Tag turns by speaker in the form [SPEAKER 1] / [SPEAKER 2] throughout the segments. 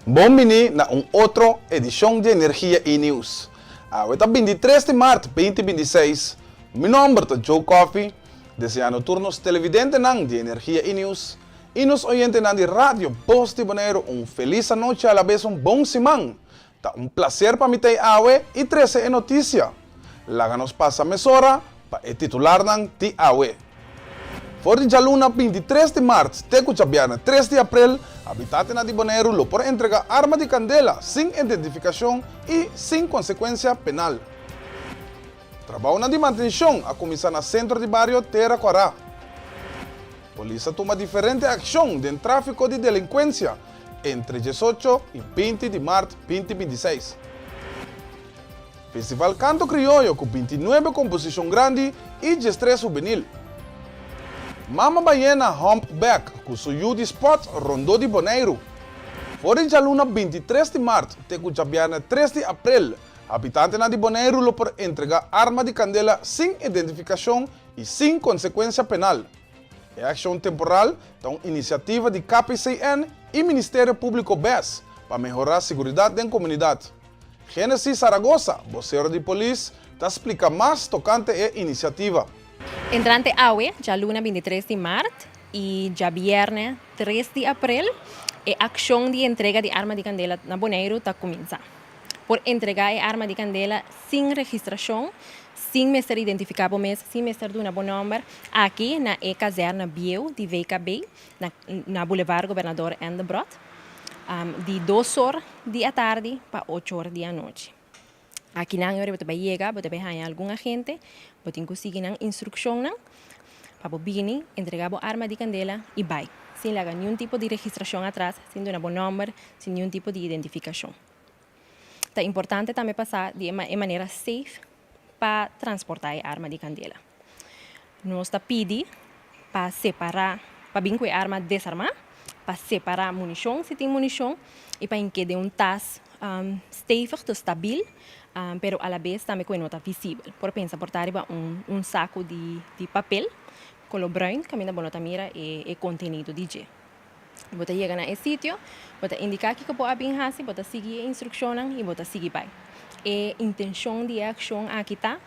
[SPEAKER 1] Bon bini na un otro edishon di Energia i News. Awe ta 23 di mart 2026. Mi nomber ta Joe Coffie. Deseando tur nos televidentenan di Energia i News i nos oyentenan di Radio Bos di Boneiru un felis anochi alabes un bon siman. Ta un placer pa mi ta ei awe i trece e noticia. Laga nos pasa mesora pa e titularnan di awe. For di djaluna 23 di mart te ku djabièrnè 3 di aprel, habitantenan di Boneiru lo por entrega arma di kandela sin identifikashon i sin konsekuensia penal. Trabounan di mantenshon a kuminsá na sentro di bario Tera Kòrá. Polis a tuma diferente akshon den tráfiko di delinkuensia entre 18 i 20 di mart 2026. Festival Kanto Krioyo ku 29 komposishon grandi i 13 hubenil. Mama bayena humpback ku su yu di spòt rondó di Boneiru. For di djaluna 23 di mart te ku djabièrnè 3 di aprel, habitantenan di Boneiru lo por entregá arma di kandela sin identifikashon i sin konsekuensia penal. E akshon temporal ta un inisiativa di KPCN i Ministerio Públiko bes pa mehorá siguridat den komunidat. Genesis Zaragoza, bosero di polis, ta splika mas tokante e inisiativa.
[SPEAKER 2] Entrante awe, djaluna 23 di mart i djabièrnè 3 di aprel, e akshon di entrega di arma di kandela na Boneiru ta kuminsá. Por entregá e arma di kandela sin registrashon, sin mester identifiká bo mes, sin mester duna bo nòmber, aki na e kazèrna bieu di VKB na na Bulevar Gobernador Endebrot, di dos or di atardi pa ocho or di anochi. Akinan ora bo ta bai yega, bo ta bai haña algun agente, bo tin ku sigui nan instrukshonnan pa bo bini, entregá bo arma di kandela i bai, sin laga niun tipo di registrashon atras, sin duna bo nòmber, sin niun tipo di identifikashon. Ta importante tambe pa sa di e manera safe pa transportá e arma di kandela. Nos ta pidi pa separá, pa bin ku e arma desarmá, pa separá munishon si tin munishon i pa hink'é den un tas stevig, dus stabil, pero alabes tambe ku e no ta visibel. Por pensa por ta riba un saku di papel koló bruin kaminda bo no ta mira e kontenido di dje. Bo ta yega na e sitio, bo ta indiká kiko bo a bin hasi, bo ta sigui e instrukshonnan i bo ta sigui bai. E intenshon di e akshon aki ta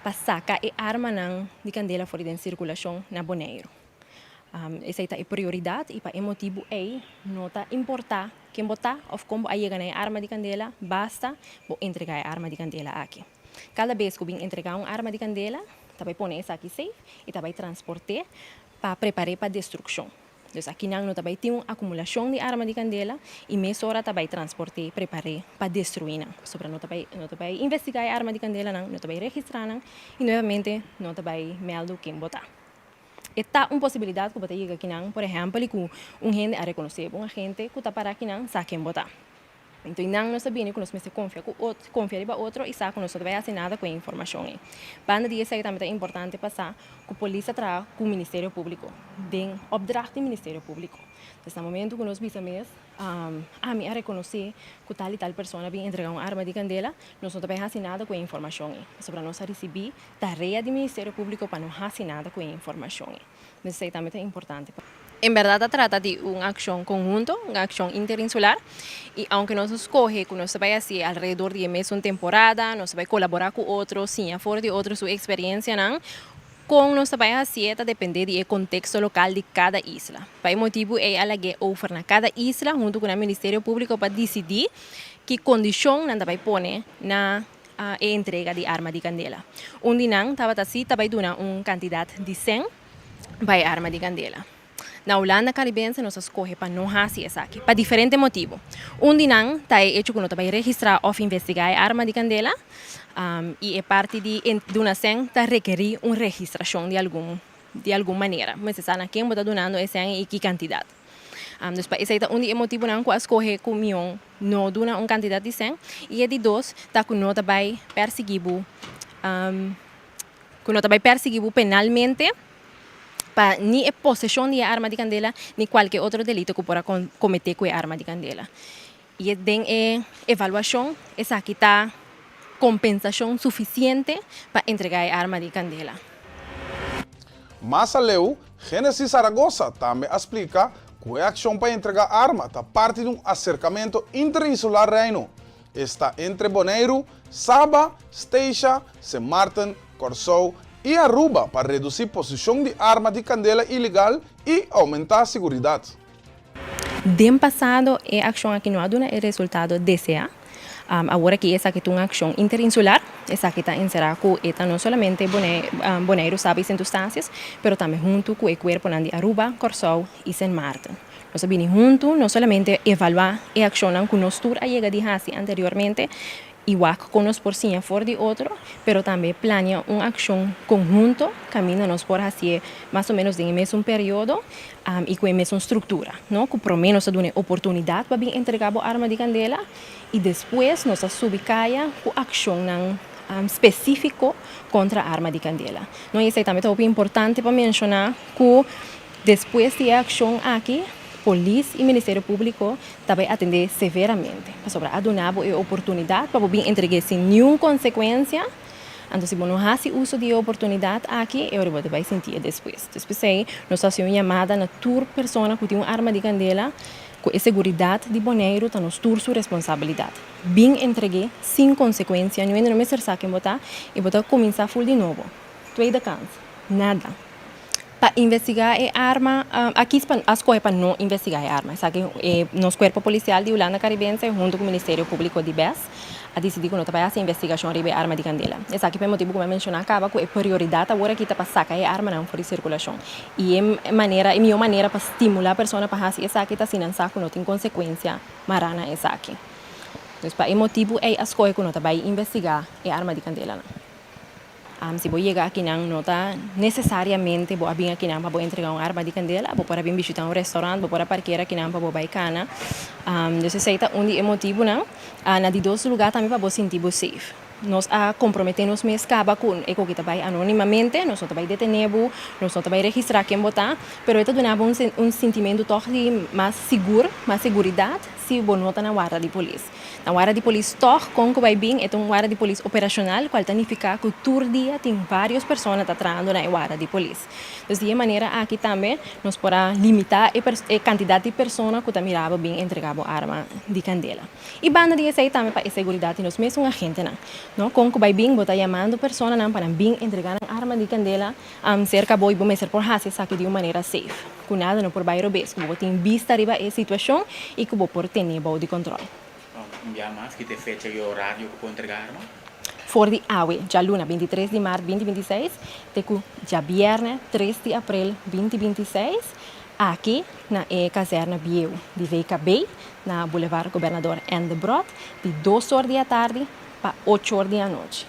[SPEAKER 2] pa saka e armanan di kandela for di den sirkulashon na Boneiru. Esei ta e prioridat i pa e motibu ei no ta importá ken bo ta òf kon bo a yega na e arma di kandela, basta bo entregá e arma di kandela aki. Kada bes ku bin entregá un arma di kandela, ta bai pone esaki safe i ta bai transport'é pa prepar'é pa destrukshon. Dus akinan no ta bai tin un akumulashon di arma di kandela i mesora ta bai transport'é, prepar'é pa destruí nan. Pasobra no ta bai no ta bai investigá e arma di kandelanan, no ta bai registrá nan i nuevamente no ta bai mèldu ken bo ta. E ta un posibilidat ku bo ta yega akinan, por ehèmpel, i ku un hende a rekonosé bo, un agente ku ta pará akinan sa ken bo ta. Enton nan nos ta bini ku nos mester konfia ku otro, konfia riba otro i sa ku nos no ta bai hasi nada ku e informashon ei. Banda di esei tambe ta importante pa sa ku polis ta traha ku Ministerio Públiko, den opdracht di Ministerio Públiko. Entonces na momento ku nos bisa mes, ami a rekonosé ku tal i tal persona a bin entregá un arma di kandela, nos no ta bai hasi nada ku e informashon ei, pasobra nos a risibí tarea di Ministerio Públiko pa no hasi nada ku e informashon ei. Esei tambe ta importante. En berdad ta trata di un accion conhunto, un accion interinsular y aunke nos a scoge cu nos ta bay haci alrededor di e mesun temporada, nos ta bay colabora cu otro, siña for di otro su experiencianan, con nos ta bay haci'e ta depende di e contexto local di cada isla. Pa e motibu ey a lag'e over na cada isla hunto cu nan Ministerio Publico pa dicidi ki condicion nan ta bay pone na e entrega di arma di candela. Un di nan tabata si ta bay duna un cantidad di cen pa e arma di candela. Na Hulanda Caribense nos a scoge pa no haci esaki, pa diferente motibo. Un di nan ta e hecho cu no ta bay registra of investiga e arma di candela y e parti di duna cen ta rekeri un registracion di algun di algun manera. Mester sa na ken bo ta dunando e cen y ki cantidad. Dus pa esey ta un di e motibonan cu a scoge cu mion no duna un cantidad di cen. Y e di dos ta cu no ta bay persigui bo cu no ta bay persigui bo penalmente pa ni e posesion di e arma di candela ni cualke otro delito cu por a comete cu e arma di candela. Y den e evaluacion esaki ta compensacion suficiente pa entrega e arma di candela.
[SPEAKER 1] Mas aleu, Genesis Zaragoza tambe a splica cu. Ku e akshon pa entregá arma ta parti di un aserkamentu interinsular Reino, esta entre Boneiru, Saba, Statia, Sint Maarten, Kòrsou i Aruba pa redusí posishon di arma di kandela ilegal i oumentá siguridat.
[SPEAKER 2] Den pasado e akshon aki no a duna e resultado deseá. Awor aki esaki ta un akshon interinsular. Esaki ta enserá ku e ta no solamente Boneiru, Saba i Sint Eustatius, pero tambe huntu ku e kuerponan di Aruba, Kòrsou i Sint Maarten. Nos a bini huntu no solamente evaluá e akshonnan ku nos tur a yega di hasi anteriormente i wak kon nos por siña for di otro, pero tambe plania un akshon konhunto kaminda nos por hasié mas o ménos den e mesun periodo i ku e mesun struktura, no? Ku promé nos ta duna e oportunidat pa bin entregá bo arma di kandela i despues nos ta subi kaya ku akshonnan spesífiko kontra arma di kandela. No, i esei tambe ta hopi importante pa menshoná ku Despues di e akshon aki, polis i Ministerio Públiko ta bai atendé severamente, pasobra a duna bo e oportunidat pa bo bin entreg'é sin niun konsekuensia. Anto si bo no hasi uso di e oportunidat aki, e ora bo ta bai sinti e despues. Dus p'esei nos ta hasi un yamada na tur persona ku tin un arma di kandela ku e seguridat di Boneiru ta nos tur su responsabilidat. Bin entreg'é sin konsekuensia, niun hende no mester sa ken bo ta i bo ta kuminsá ful di nobo. Tweede kans, nada. Pa investigá e arma, a kis pa a skohe pa no investigá e arma. Esaki e nos kuerpo polisial di Hulanda Karibense huntu ku Ministerio Públiko di bes a disidí ku no ta bai hasi investigashon riba e arma di kandela. Esaki pa e motibu ku mi a menshoná kaba ku e prioridat awor aki ta pa saka e armanan for di sirkulashon. I e manera e mihó manera pa stimulá persona pa hasi esaki ta si nan sa ku no tin konsekuensia mará na esaki. Dus pa e motibu ei a skohe ku no ta bai investigá e arma di kandelanan. Si bo yega akinan no ta nesesariamente bo a bin akinan pa bo entrega un arma di kandela, bo por a bin bishita un restaurant, bo por a parkera akinan pa bo bai kana. Dus esei ta un di e motibunan. Na di dos luga tambe pa bo sinti bo safe. Nos a komprometé nos mes kaba ku e koki ta bai anonimamente, nos no ta bai detené bo, nos no ta bai registrá ken bo ta, pero e ta duna bo un sintimentu tòg di mas sigur, mas seguridat si bo no ta na warda di polis. Na warda di polis tòg kon ku bai bin e ta un warda di polis operashonal kual ta nifiká ku tur dia tin vários persona ta trahando na e warda di polis. Dus di e manera aki tambe nos por a limitá e e kantidat di persona ku ta mira bo bin entregá bo arma di kandela. I banda di esei tambe pa e seguridat di nos mesun agentenan. No kon ku bai bin bo ta yamando personanan pa nan bin entregá nan arma di kandela serka bo i bo mester por hasi esaki di un manera safe, ku nada no por bai robes, ku bo tin bista riba e situashon i ku bo por tene bou di kòntròl.
[SPEAKER 3] Un bia mas, ki ta e fecha i orario ku por entrega arma?
[SPEAKER 2] For di awe, djaluna 23 di mart 2026, te ku djabièrnè 3 di aprel 2026, aki na e kazèrna bieu di VKB na Bulevar Gobernador N. Debrot, di dos or di atardi pa ocho or di anochi.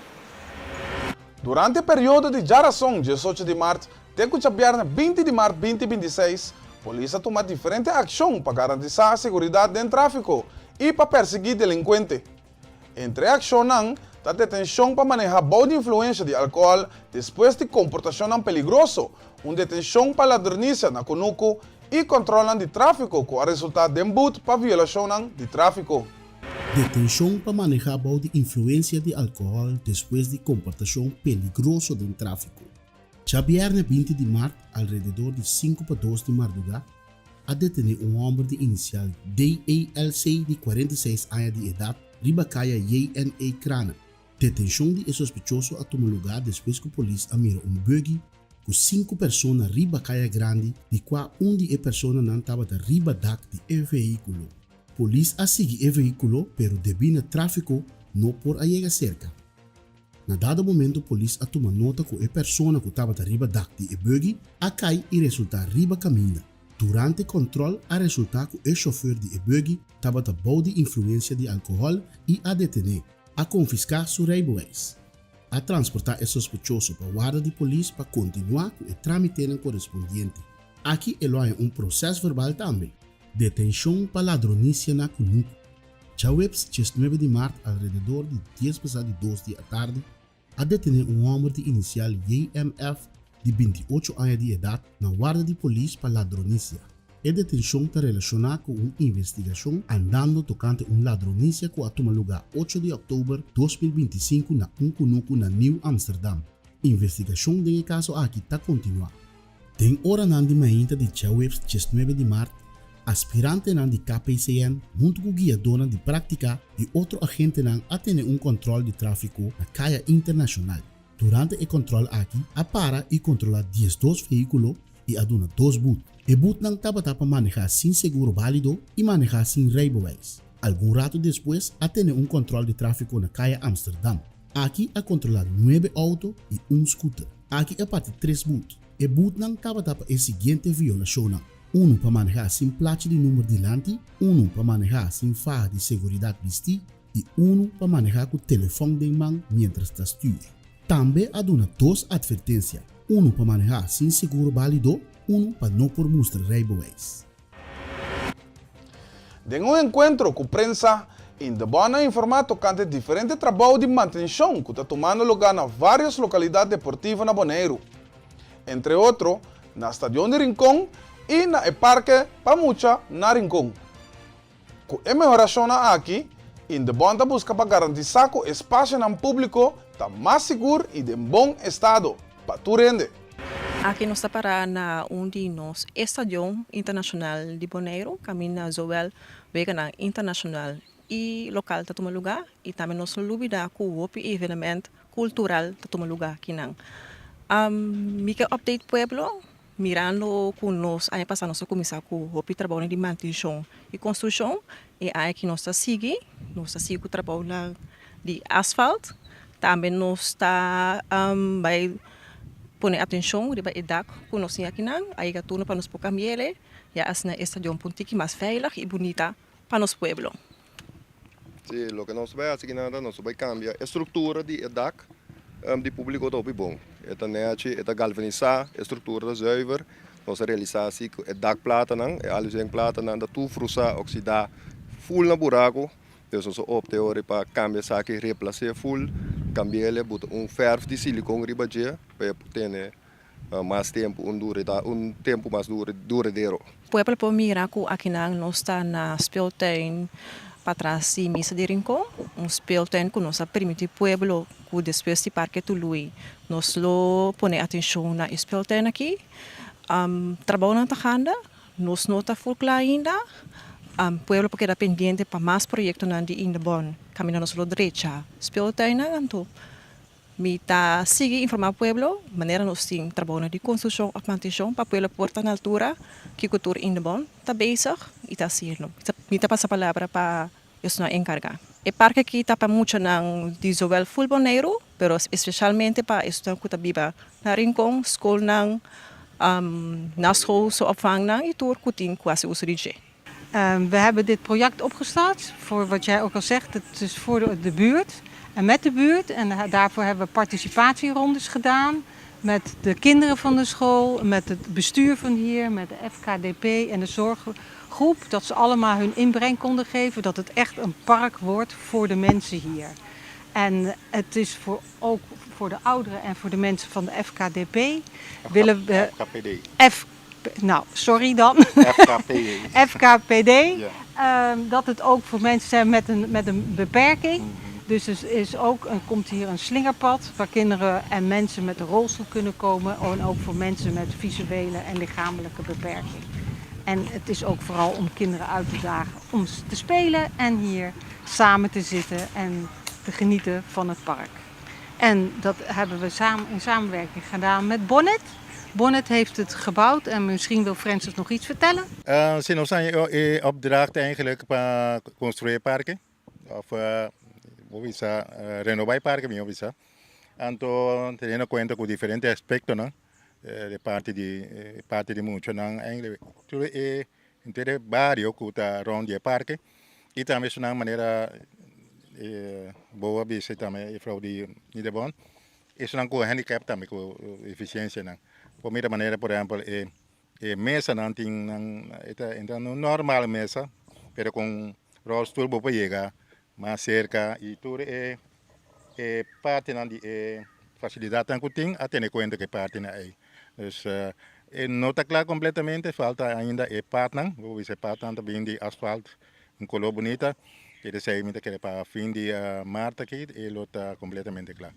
[SPEAKER 1] Durante e periodo di djarason 18 di mart te ku djabièrnè 20 di mart 2026, polis a tuma diferente akshon pa garantisá seguridat den tráfiko i pa persiguí delinkuente. Entre e akshonnan ta detenshon pa manehá bou di influensha di alkohòl despues di komportashonnan peligroso, un detenshon pa ladronisia na kunuku i kòntròlnan di tráfiko ku a resultá den but pa violashonnan di tráfiko.
[SPEAKER 4] Detenshon pa manehá bou di influensia di alkohòl despues di komportashon peligroso den tráfiko. Djabièrnè 20 di mart alrededor di sinku pa dos di mardugá a detené un hòmber di inisial DALC di 46 aña di edat riba kaya JNE Kranen. Detenshon di e sospechoso a tuma lugá despues ku polis a mira un buggy ku sinku persona riba kaya grandi di kua un di e personanan tabata riba dak di e vehíkulo. Polis a sigui e vehíkulo pero debí na tráfiko no por a yega serka. Na dado momento polis a tuma nota ku e persona ku tabata riba dak di e buggy a kai i resultá riba kaminda. Durante kòntròl a resultá ku e shofùr di e buggy tabata bou di influensia di alkohòl i a detené. A konfiská su reibewijs. A transportá e sospechoso pa warda di polis pa kontinuá ku e trámitenan korespondiente. Aki e lo haña un prosèsverbal tambe. Detenshon pa ladronisia na Kunuku. Djaweps 19 di mart alrededor di dies pasá di dos di atardi a detené un hòmber di inisial JMF di 28 aña di edat na warda di polis pa ladronisia. E detenshon ta relashoná ku un investigashon andando tokante un ladronisia ku a tuma lugá 8 di òktober 2025 na un kunuku na Nieuw Amsterdam. Investigashon den e kaso aki ta kontinuá. Den oranan di mainta di djaweps 19 di mart, Aspirantenan di KPCN huntu ku guiadónan di práktika i otro agentenan a tene un kòntròl di tráfiko na Kaya Internashonal. Durante e kòntròl aki a para i kontrolá diesdos vehíkulo i a duna dos but. E butnan tabata pa manehá sin seguro bálido i manehá sin reibewijs. Algun ratu despues a tene un kòntròl di tráfiko na Kaya Amsterdam. Aki a kontrolá nuebe outo i un skuter. Aki a parti tres but. E butnan tabata pa e siguiente violashonnan, unu pa manehá sin plachi di number dilanti, unu pa manehá sin faha di seguridat bistí i unu pa manehá ku telefòn den man miéntras ta stür. Tambe a duna dos atvertensia, unu pa manehá sin seguro bálido, unu pa no por mustra reibewijs.
[SPEAKER 1] Den un enkuentro ku prensa, Indebon a informá tokante diferente trabou di mantenshon ku ta tumando lugá na vários lokalidat deportivo na Boneiru. Entre otro, na Stadion di Rincon i na e parke pa mucha na Rincon. Ku e mehorashonnan aki, Indebon ta buska pa garantisá ku espasionan públiko ta mas sigur i den bon estado pa tur hende.
[SPEAKER 5] Aki nos ta pará na un di nos estadion internashonal di Boneiru, kaminda zowel weganan internashonal i lokal ta tuma lugá i tambe nos no lubidá ku hopi evenement kultural ta tuma lugá akinan. Mi ke update pueblo Mirando ku nos aña pasá nos a kuminsá ku hopi trabounan di mantenshon i konstrukshon, e aña aki nos ta sigui, nos ta sigui ku trabounan di asfalt. Tambe nos ta bai pone atenshon riba e dak ku nos tin akinan. A yega turno pa nos por kambi'el ya asina e stadion por un tiki mas veilig i bunita pa nos pueblo.
[SPEAKER 6] Sí, loke nos ta bai hasi kinan ta nos ta bai kambia e struktura di e dak di públiko ta hopi bon. E ta nèchi, e ta galvanisá, e struktura ta zuiver. Nos a realisá asi ku e dakplatanan, e aluzinkplatanan ta tur frusá, oksidá, ful na buraku. Dus nos a opta e ora pa kambia esaki, replas'é ful, kambi'el, buta un fèrf di silikon riba dje pa e por tene Mas tempu un dureda un tempu mas duradero.
[SPEAKER 5] Pueblo por mira ku akinan nos ta na speeltuin patras di Misa di Rincon, un speeltuin ku nos a permiti pueblo ku despues di Parke Tului nos lo pone atenshon na e speeltuin aki. Trabounan ta ganda, nos no ta ful kla ainda. Pueblo por keda pendiente pa mas proyektonan di Indebon kaminda nos lo drecha speeltuinnan anto. Mi ta sigui informá pueblo manera nos tin trabounan di konstrukshon òf mantenshon pa pueblo por ta na altura kiko tur Indebon ta bezig i ta hasiendo. Mi ta pasa palabra pa esnan enkargá. E parke aki ta pa muchanan di zowel ful Boneiru pero espeshalmente pa esnan ku ta biba na Rincon, skolnan, naschoolse opvangnan i tur ku tin ku hasi uso di dje.
[SPEAKER 7] We hebben dit project opgestart voor wat jij ook al zegt, het is voor de buurt en met de buurt. En daarvoor hebben we participatierondes gedaan met de kinderen van de school, met het bestuur van hier, met de FKDP en de zorggroep. Dat ze allemaal hun inbreng konden geven, dat het echt een park wordt voor de mensen hier. En het is voor, ook voor de ouderen en voor de mensen van de FKDP. Willen we,
[SPEAKER 6] FKPD.
[SPEAKER 7] F, nou, sorry dan.
[SPEAKER 6] FKPD.
[SPEAKER 7] FKPD. Dat het ook voor mensen zijn met een beperking. Dus er is ook, er komt hier een slingerpad waar kinderen en mensen met een rolstoel kunnen komen. En ook voor mensen met visuele en lichamelijke beperking. En het is ook vooral om kinderen uit te dagen om te spelen en hier samen te zitten en te genieten van het park. En dat hebben we samen, in samenwerking gedaan met Bonnet. Bonnet heeft het gebouwd en misschien wil Francis nog iets vertellen.
[SPEAKER 8] Si, nos a haya e opdracht eigenlijk pa construi e parke of bo bisa renoba e parke miho bisa. Anto teniendo cuenta cu diferente aspectonan di parti di parti di muchanan eigenlijk tur e henter e bario cu ta rond di e parke y tambe esunnan manera bo a bisa tambe juffrouw di Nidebon esunnan cu handicap tambe cu deficiencianan por mira manera por ehempel e e mesanan tin nan e ta e ta un normal mesa pero con rolstoel bo por yega mas cerca y tur e e partinan di e facilidadnan cu tin a tene cuenta cu e partinan ey. Dus e no ta cla completamente falta ainda e patnan bo bisa e patnan ta bin di asfalt un color bunita y esey mi ta kere pa fin di maart aki e lo ta completamente cla.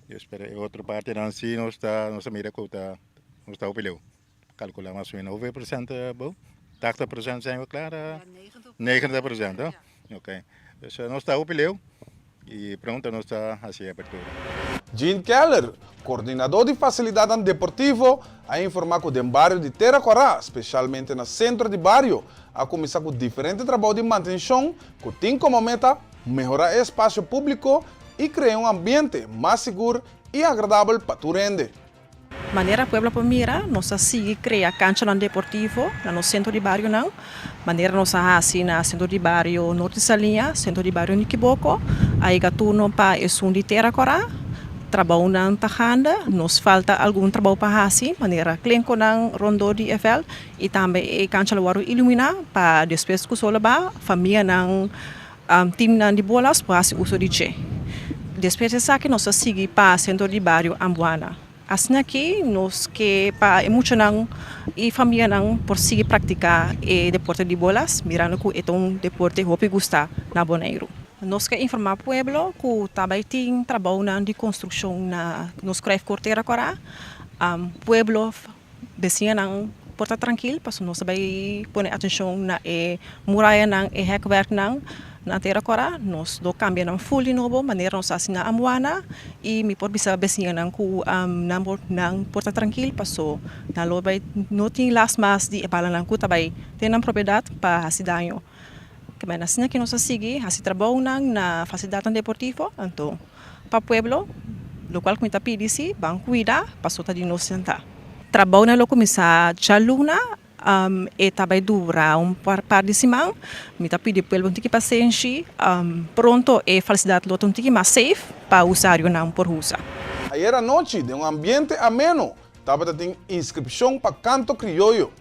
[SPEAKER 8] Dus pero e otro partinan si nos ta nos ta mira cu ta nos ta hopi leu. Calcula mas o menos hoeveel procent bo? 80% zijn we klaar? 90%, hè? Oké. Dus nos ta hopi leu y pronto nos ta haci e apertura.
[SPEAKER 1] Jean Keller, coordinador di facilidadnan deportivo, a informa cu den bario di Tera Cora, specialmente na centro di bario, a cuminsa cu diferente trabou di mantencion cu tin como meta mehora e espacio publico y crea un ambiente mas sigur y agradabel pa tur hende.
[SPEAKER 5] Manera pueblo por mira, nos a sigui crea canchanan deportivo na nos centro di barionan, manera nos a haci na Centro di Bario Norte Saliña, Centro di Bario Nikiboko, a yega turno pa esun di Tera Cora, trabounan ta ganda, nos falta algun trabou pa haci, manera klenkonan rondó di e veld y tambe e cancha lo wordo ilumina pa despues cu sol a baha, famianan, teamnan di bolas por haci uso di dje. Despues di esaki nos a sigui pa Centro di Bario Ambuana. Asina aki nos ke pa e muchanan y famianan por sigui practica e deporte di bolas, mirando cu e ta un deporte hopi gusta na Boneiru. Nos ke informa pueblo cu ta bay tin trabounan di construccion na nos Cruyff Tera Cora. Pueblo, beciñanan por ta trankil pasobra nos ta bay pone atencion na e murayanan, e hekwerknan na Tera Cora. Nos lo cambia nan ful di nobo manera nos haci na Ambuana y mi por bisa beciñanan cu nan por nan por ta trankil paso nan lo bay no tin last mas di e balanan cu ta bay den nan propiedad pa haci daño. Kimen asina ki nos a sigui haci trabounan na facilidadnan deportivo anto pa pueblo locual cu mi ta pidi si ban cuida paso ta di nos senta. Trabounan lo cuminsa djaluna e ta bay dura un par di siman mi ta pidi pueblo un tiki pasenshi pronto e facilidad lo ta un tiki mas safe pa usuarionan por usa.
[SPEAKER 1] Ayer anochi den un ambiente ameno tabata tin inscripcion pa Canto Criollo.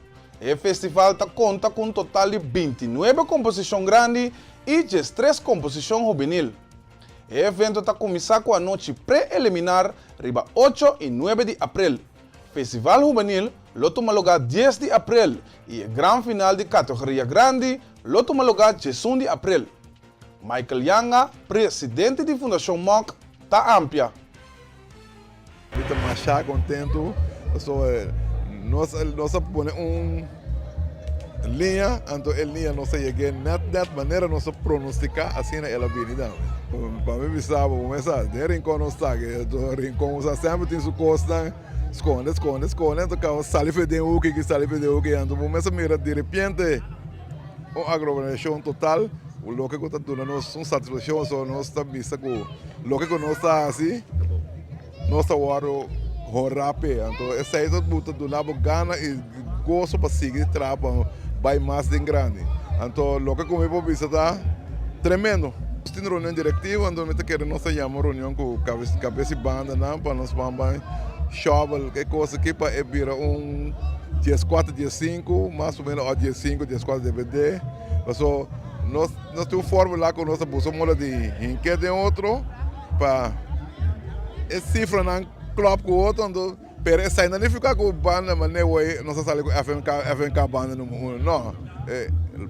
[SPEAKER 1] E festival ta konta ku un total di bintinuebe komposishon grandi i diestres komposishon hubenil. E evento ta kuminsá ku anochi pre-eliminar riba ocho i nuebe di aprel. Festival Hubenil lo tuma lugá dies di aprel i e gran final di kategoria grandi lo tuma lugá diesun di aprel. Michael Yanga, presidente di Fundashon Mok, ta ampia.
[SPEAKER 9] Mi ta masha kontentu pasobra nos nos a pone un liña anto e liña nos a yeg'é nèt nèt manera nos a pronostiká asina el a bini tambe. Pa mi bisa bo bo mester sa den Rincon nos ta ke Rincon bo sa semper tin su kosnan skonde skonde skonde anto kaba sali for den hoek aki sali for den hoek aki anto bo mester mira diripiente un aglomerashon total loke ku ta duna nos un satisfakshon pasobra nos ta bisa ku Loke ku nos ta hasi, nos ta wòrdu honrá p'e. Anto esei ta ta duna bo gana i goso pa sigui traha pa bai mas den grandi. Anto loke ku mi por bisa ta tremendo. Nos tin reunion direktivo, anto mi ta kere nos ta yama un reunion ku kabes i bandanan pa nos ban bai shòbel e kos aki pa e bira un dieskuater, diessinku mas o menos òf diessinku, dieskuater depende. Paso nos. Nos tin un formula ku nos ta buska moda di hink'é den otro pa e sifranan klòp ku otro, anto pero esei no nifiká ku banda manera wei nos a sali ku FMK, FMK banda number uno, no.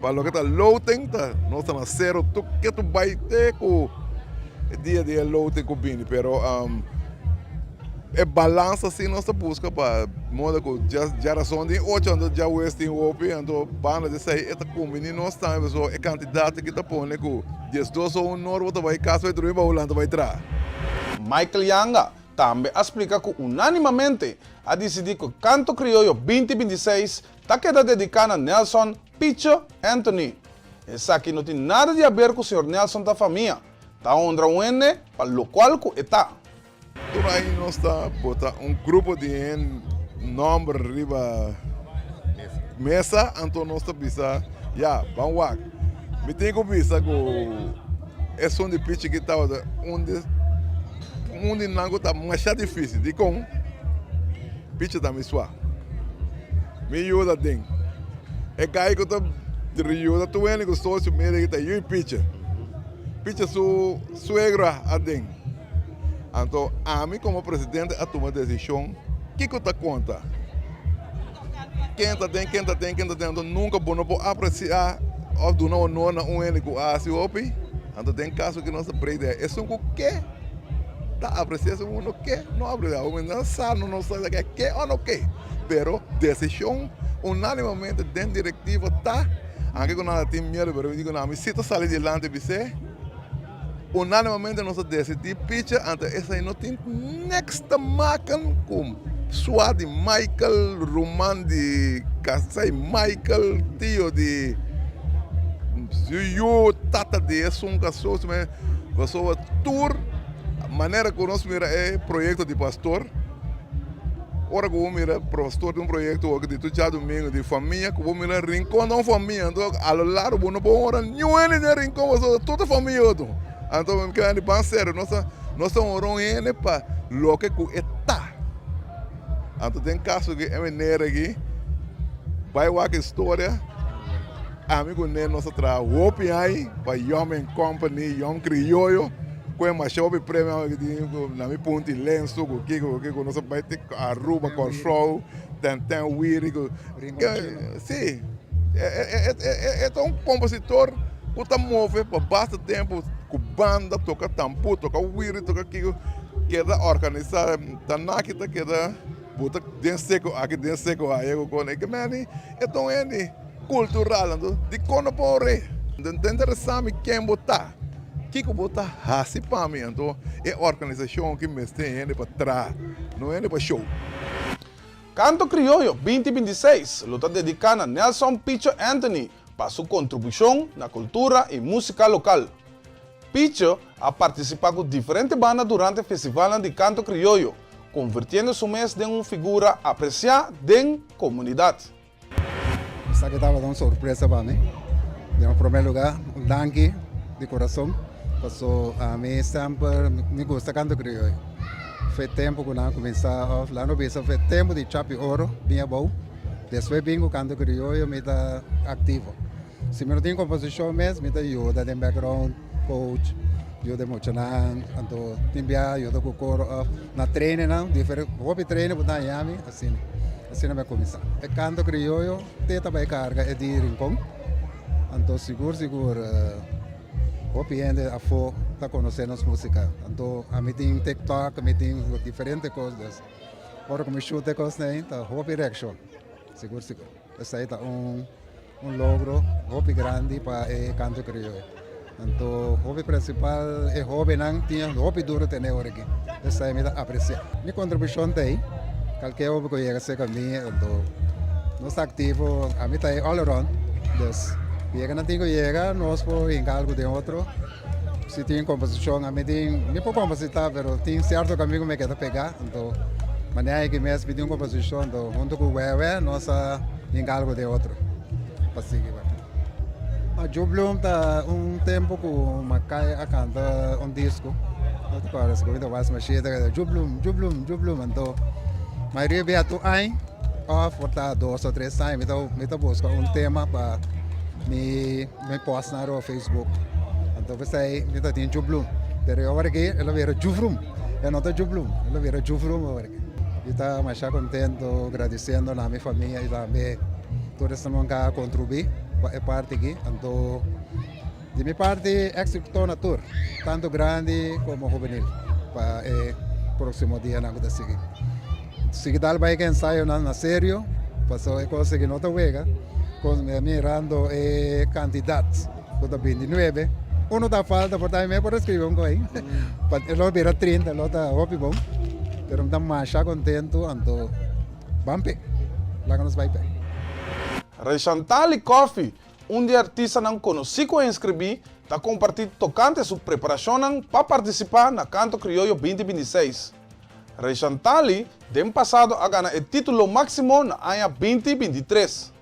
[SPEAKER 9] Pa loke ta loting ta nos ta na sero tur ke tur bai te ku e dia di e loting ku bini pero. E balansa si nos ta buska pa moda ku djarason tin ocho anto djawes tin hopi anto banda di esei e ta kumbini nos tambe pasobra e kantidat aki ta pone ku diesdos o un or bo ta bai kas bai drumi pa bo lanta bai traha.
[SPEAKER 1] Michael Yanga tambe a splika ku unanimamente a disidí ku Kanto Krioyo binti 26 ta keda dediká na Nelson Picho Anthony. Esaki no tin nada di haber ku señor Nelson ta famia, ta honra un hende pa lokual ku e ta.
[SPEAKER 9] Tur aña nos ta bota un grupo di hende nomber riba mesa, anto nos ta bisa, ya, ban wak. Mi tin ku bisa ku esun di pichi ki tabata un di un di nan ku ta masha difisil. Dikon? Pichi ta mi sua. Mi yuda den. E gai ku ta yuda tur hende ku sosio media ki ta yui pichi. Pichi su suegra aden. Anto ami komo presidente a tuma desishon kiko ta konta. Ken ta den, ken ta den, ken ta den. Anto nunka bo no por apresiá òf duna honor na un hende ku a hasi hopi. Anto den kaso ku nos ta break den esun ku ke. ta apresiá si bo no ke, no apresiá. Bo mester sa no no sa ke ke o no ke. Pero desishon unánimamente den direktiva ta, anke ku nan a tin miedu, pero mi di ku nan, mi si ta sali dilanti bis'é, unánimamente nos a desidí picha, anto esei no tin niks te maken ku sua di Michael, ruman di kasai Michael, tio di su yu, tata di esun kasó, pasobra tur manera ku nos mira e proyekto di pastor. Ora ku bo mira pastor di un proyekto wak di tur djadumingu di famia ku bo mira Rincon ta un famia anto a lo largo bo no por ora niun hende den Rincon pasobra tur ta famia otro anto mi kere di ban serio nos ta nos ta ora un hende pa loke ku e ta anto den kaso ku e meneer aki bai wak historia ami ku ne nos a traha hopi ai pa Yom and Company Yom Krioyo. Ku e masha hopi premio awe tin ku na mi punti lensu ku kiko ku kiko nos a bai te Aruba Kòrsou Tèntèn Wiri ku si e ta un kompositor ku ta move pa basta tempu ku banda toka tambú toka wiri toka kiko keda organisá ta naki ta keda bo ta den seko aki den seko aya ku kos e meni e ta un hende kultural anto dikon no por ore ta interesá mi ken bo ta. Kiko bo ta hasi pa mi? Anto e organisashon ki mester hende pa traha, no hende pa show.
[SPEAKER 1] Kanto Krioyo 2026 lo ta dediká na Nelson Picho Anthony pa su kontribushon na kultura i músika lokal. Picho a partisipá ku diferente banda durante festivalnan di Kanto Krioyo, konvirtiendo su mes den un figura apresiá den komunidat.
[SPEAKER 10] Esaki tabata un sorpresa pa mi. Den prome lugar, un danki di corazon, paso ami semper mi gusta canto crioyo. Fe tempo cu nan a cuminsa of laga no bisa fe tempo di Chapi Oro bin abou, despues bin cu canto crioyo mi ta activo. Si mi no tin composicion mes mi ta yuda den background, coach, yuda e muchanan, anto tin bia yuda cu coro of na training nan, diferente hopi training bo ta haña mi asina, asina mi a cuminsa. E canto crioyo te ta bay carga e di Rincon, anto sigur sigur hopi hende afo ta conoce nos musica, anto ami tin tiktok, mi tin diferente cos, dus ora cu mi shoot e cosnan ta hopi reaccion, sigur sigur. Esei ta un un logro hopi grandi pa e kanto krioyo. Anto hopi principal e hobennan tin hopi duro tene ora aki. Esei mi ta aprecia. Mi contribucion ta ei, kalke hopi ku yega serka mi anto nos ta activo, ami ta ei all around. Dus yega nan tin ku yega nos por hinka algu den otro. Si tin composicion ami tin, mi por composita pero tin cierto cu ami cu mi keda pega, anto manera aki mes mi tin un composicion anto hunto cu Wewe nos a hinca algo den otro pa sigui bai. No, Joe Bloom ta un tempo cu Mackay a canta un disco, no te acuerdas si cu mi ta was mashita Joe Bloom, Joe Bloom, Joe Bloom anto mayoria bia tur aña of por ta dos o tres aña mi ta busca un tema pa mi. Mi post na riba Facebook. Anto p'esei mi ta tin Jublum. Pero e ora aki el a bira Jufrum. E no ta Jublum, el a bira Jufrum awor aki. Mi ta masha contento gradiciendo na mi famia y tambe tur esnan cu a contribui pa e parti aki. Anto di mi parti exito na tur, tanto grandi como hubenil pa e proximo dianan cu ta sigui. Sigui dal bai ku ensayonan na serio, pasobra e kos aki no ta wega. Kon mirando e kantidat ku ta 29, uno ta falta por ta mi por a skribi un kos pa e lo bira 30 lo ta hopi bon, pero mi ta masha kontentu anto ban p'e, laga nos bai p'e.
[SPEAKER 1] Reshantali Coffie, un di e artistanan konosí ku a inskribí, ta kompartí tokante su preparashonnan pa partisipá na Kanto Krioyo 2026. Reshantali den pasado a gana e título máksimo na aña 2023.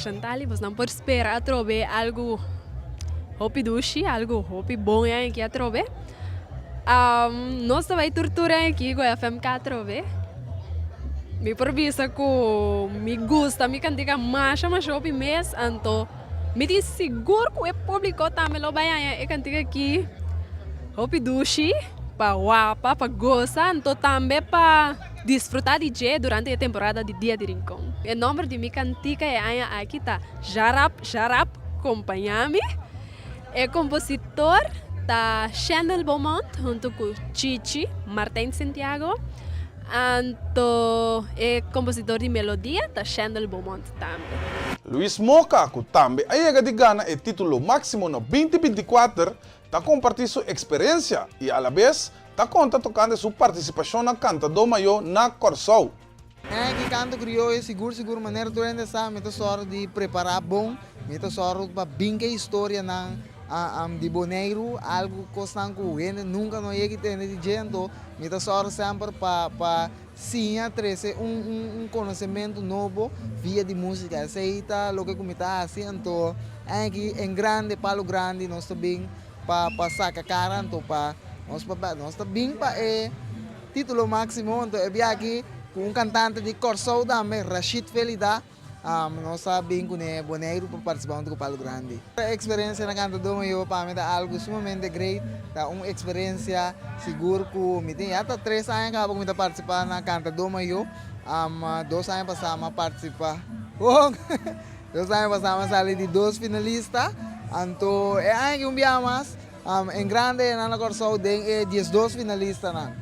[SPEAKER 11] Shantali, bosnan por spera atrobe algu hopi dushi, algu hopi bon e aña aki atrobe. Nos ta bai tur tur aña aki ku FMK atrobe. Mi por bisa ku mi gusta mi kantika masha masha hopi mes, anto mi tin sigur ku e publiko tambe lo bai haña e kantika aki hopi dushi pa wapa, pa gosa, anto tambe pa Disfrutá di dje durante e temporada di Dia di Rincon. E nomber di mi kantika e aña aki ta Jarap Jarap Kompañá Mi. E kompositor ta Shendel Beaumont huntu ku Chichi Martijn Sintiago. Anto e kompositor di melodia ta Shendel Beaumont tambe.
[SPEAKER 1] Luis Moca, ku tambe a yega di gana e título máksimo na 2024, ta kompartí su eksperensia i alabes Ta konta tokante su partisipashon na Kantadó Mayó na Kòrsou.
[SPEAKER 12] Ki kanto krioyo sigur sigur manera tur hende sa mi ta sòru di prepará bon, mi ta sòru pa bin ke historianan di Boneiru, algu kosnan ku hende nunka no yega tende di dje, anto mi ta sòru semper pa pa siña trese un un konosementu nobo via di músika, esei ta loke ku mi ta hasi, anto aki en grande palo grandi nos ta bin Pa pa saca cara anto pa nos pa nos ta bin pa e titulo maximo anto e bia aki cu un cantante di Corsou tambe Rashid Felida nos a bin cune Boneiru pa participa hunto cu Palo Grandi. E experiencia na canta Domo Yo pa mi ta algo sumamente great ta un experiencia sigur cu mi tin ya ta tres aña caba cu mi ta participa na canta Domo Yo dos aña pasa mi a participa Dos aña pasá mi a sali di dos finalista, anto e aña aki un biaha mas en grande nan na Kòrsou den e diesdos finalistanan.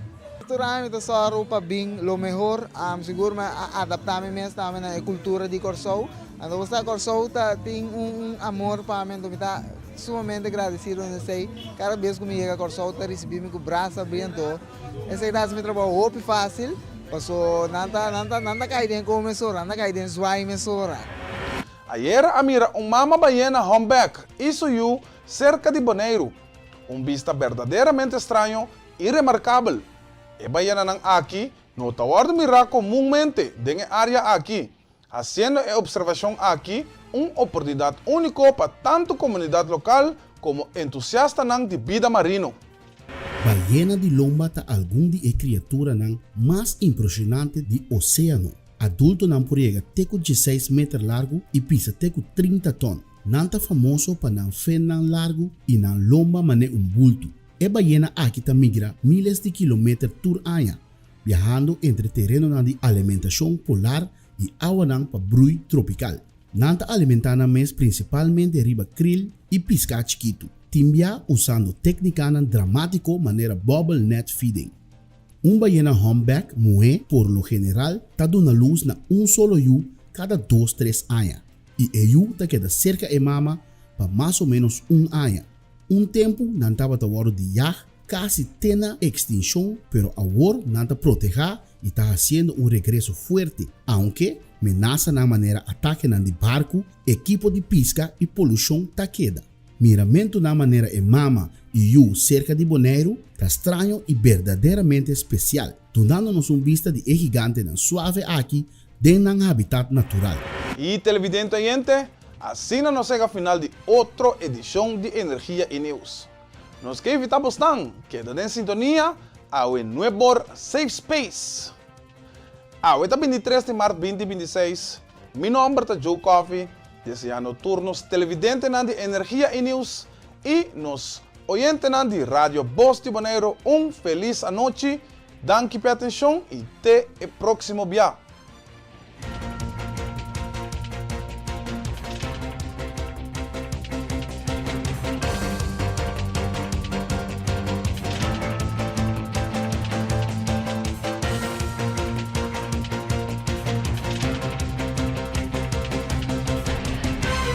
[SPEAKER 12] Tur aña mi ta sòru pa bin lo mehor, sigur mi a adaptá mi mes tambe na e kultura di Kòrsou. Anto bo sa Kòrsou ta tin un amor pa mi, anto mi ta sumamente gradesido na esei. Kada bes ku mi yega Kòrsou ta risibí mi ku brasa abrí, anto esei ta hasi mi trabou hopi fásil. Paso nan ta nan ta nan ta kai den kon mesora, nan ta kai den zwai mesora.
[SPEAKER 1] Ayera a mira un mama bayena humpback i su yu serka di Boneiru. Un bista berdaderamente straño i remarkabel. E bayenanan aki no ta wòrdu mirá komunmente den e área aki, hasiendo e opservashon aki un oportunidat úniko pa tantu komunidat lokal komo entusiastanan di bida marino.
[SPEAKER 4] Bayena di lomba ta algun di e kriaturanan mas impreshonante di oséano. Adultonan por yega te ku dieseis meter largu i pisa te ku 30 tòn. Nan ta famoso pa nan fennan largu i nan lomba manera un bultu. E bayena aki ta migra miles di kilometer tur aña, biahando entre terenonan di alimentashon polar i awanan pa brui tropikal. Nan ta alimentá nan mes prinsipalmente riba kril i piská chikitu, tin bia usando téknikanan dramátiko manera bubble net feeding. Un bayena humpback muhé por lo general ta duna lus na un solo yu kada dos tres aña, i e yu ta keda serka e mama pa mas o ménos un aña. Un tempu nan tabata wòrdu di yag kasi te na ekstinshon pero awor nan ta protehá i ta hasiendo un regreso fuerte, aunke menasanan manera atakenan di barku, ekipo di piska i polushon ta keda. Miramentunan manera e mama i yu serka di Boneiru ta straño i berdaderamente spesial, dunando nos un bista di e gigantenan suave aki den nan habitat natural.
[SPEAKER 1] I televidente oyente, asina nos yega final di otro edishon di Energia i Nieuws. Nos ke invitá bosnan keda den sintonia awe nuebor Safe Space. Awe ta 23 di mart 2026. Mi nomber ta Joe Coffey, deseando tur nos televidentenan di Energia i Nieuws i nos oyentenan di Radio Bos di Boneiru un felis anochi. Danki p'e atenshon i te e próksimo bia.